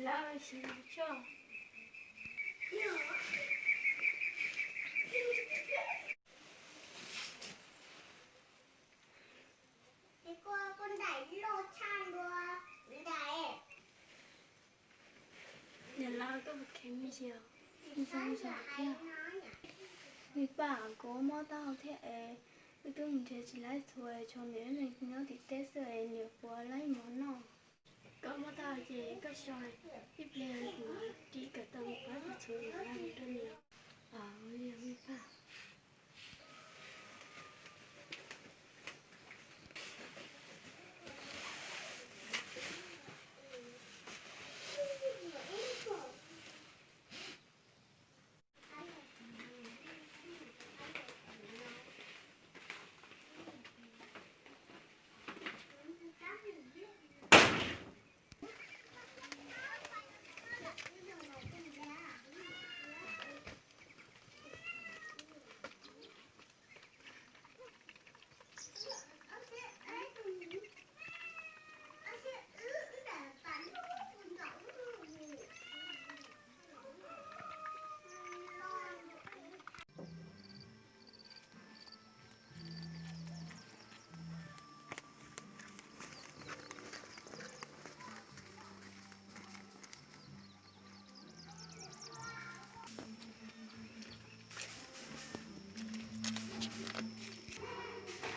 Lawv siv tso. Niam laus, koj puas kheev me ntsis? Zoo zoo thiab. Me paj, kuv mob taub hau thiab es wb twb mus nrhiav tsis laib txhuv, tshuav niam wb leeg nyob tim teb xwb es niam puas laib mov noj? Koj mob taub hau ces koj so, ib pliag kuv mam li kawm tau mus pab txhuv los rau niam. Ua li me paj.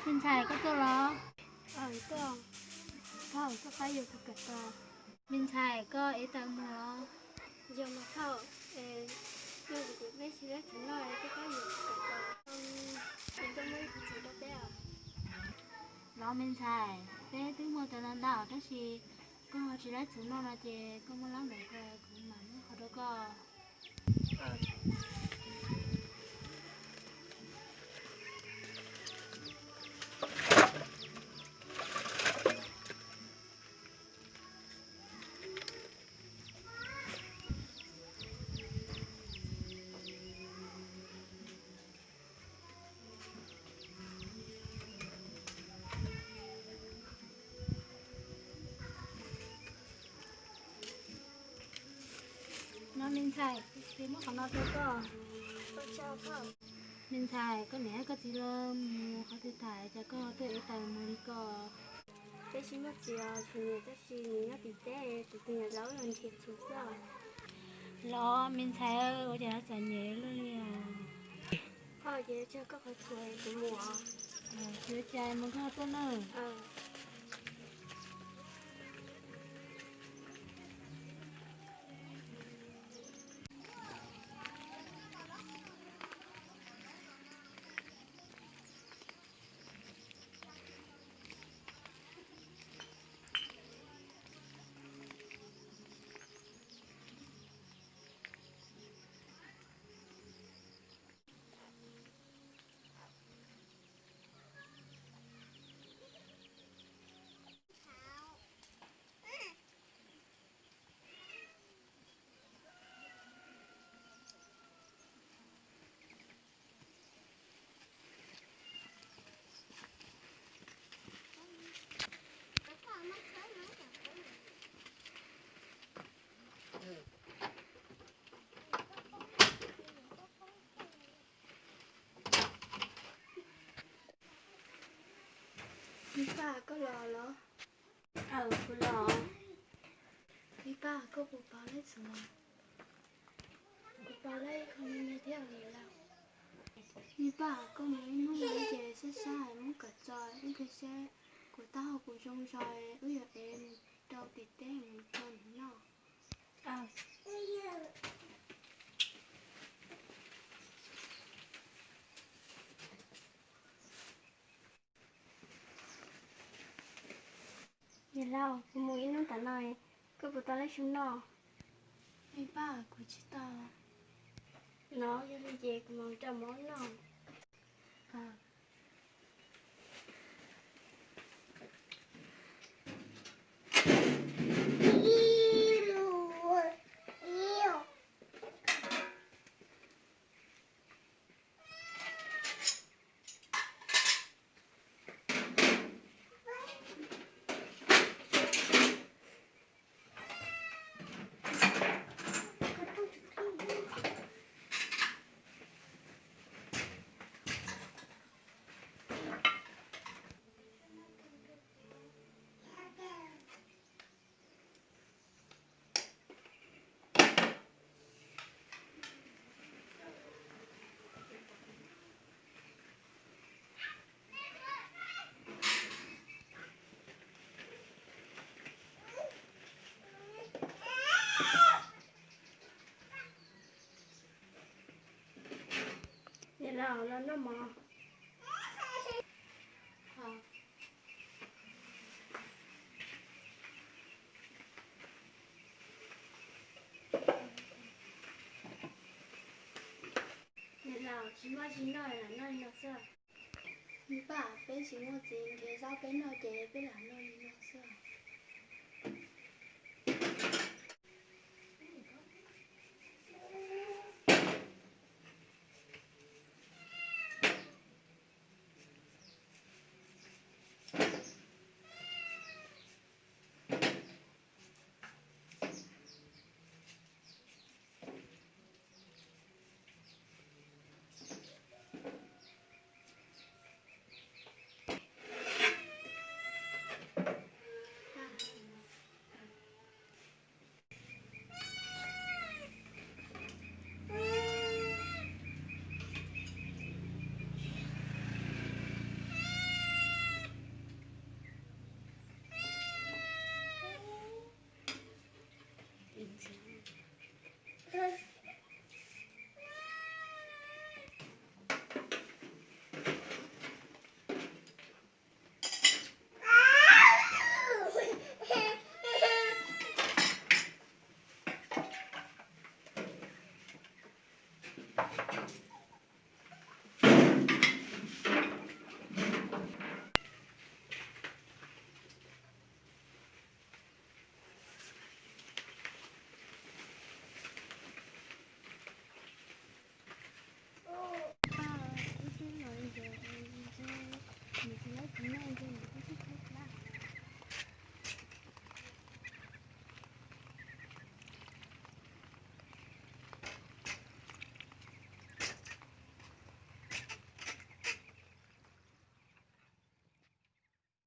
Me ntxhais, koj tuaj los? Aw, koj, thauj, koj pab yuav kuv kawm tau. Me ntxhais, koj ev taws mus los? Yog mas thauj, es koj kuv peb tsis laib txhuv noj, koj pab yuav kuv kawm tau. Es koj muab ib tug txhuv rau peb os. Los me ntxhais, peb twb muaj taws ntau ntau tab sis koj ho tsis laib txhuv noj no ces koj muab lab ntawm ko kuv mam muab qhov rau koj. No me ntxhais, kuv muab qhov no rau koj. Me ntxhais, koj niam koj txiv lawv mus qhov twg tas cas koj tuaj ev taws mus li ko? Peb tsis muaj txiv os, txom nyem tab sis nws nyob tim teb, tus tus niam laus los nrhiav txhuv xwb. Los me ntxhais, ua cas txom nyem luaj li os? Koj ces tso koj qhov txhuv kuv mus os. Tsis ua cas, mus koj tuaj nawb. Me Paj, koj los los? Aw, kuv los. Me Paj, koj puas paub laib txhuv? Kuv paub laib ib qho me me thiab os niam laus. Me Paj, koj mus ib hnub no ces sab sab muab kom txog ib pliag seb kuv taub hau puas zoo zog wb yuav ev mus rau tim teb mus rau nws noj. Niam laus, kuv mus ib hnub tom no, koj puas tau laib su noj? Me Paj, kuv tsis tau. No yog li ces kuv mam rau mov noj. Los, los noj mov. Niam laus, tsis muaj tsis noj, lam noj li no xwb. Niam pab, peb tsis muaj txiv nrhiav zaub peb noj ces peb lam noj li no xwb.